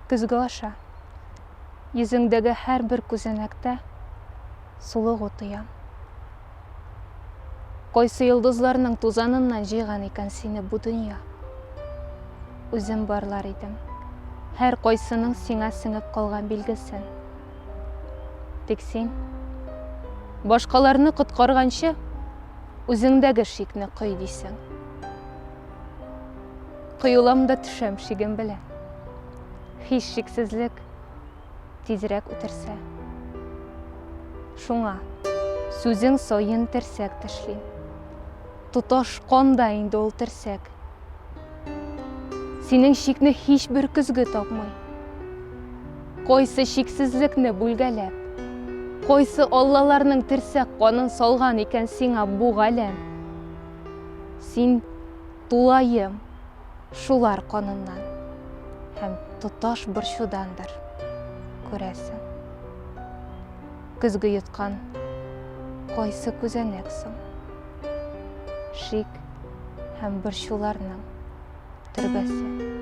Көзге аша. Йөзеңдәге һәрбер күзәнәктә сулыгу тоям. Кайсы йолдызларның тузаныннан җыйган икән сине бу дөнья? Үзем барлар идем. Һәр кайсының сиңа сеңеп калган билгесен. Тик син, башкаларны коткарганчы, үзеңдәге шикне кой дисең. Коелам да төшәм шигем белән. Һичшиксезлек тизрәк үтерсә. Шуңа сүзең саен терсәк тешлим. Тоташ кан да инде ул терсәк. Синең шикне һичбер көзге тапмый. Кайсы шиксезлекне бүлгәләп, кайсы аллаларның терсәк канын салган икән сиңа бу галәм? Син тулаем шулар каныннан һәм тоташ борчудандыр, күрәсең. Көзге йоткан кайсы күзәнәк соң? Шик һәм борчуларның төрбәсе.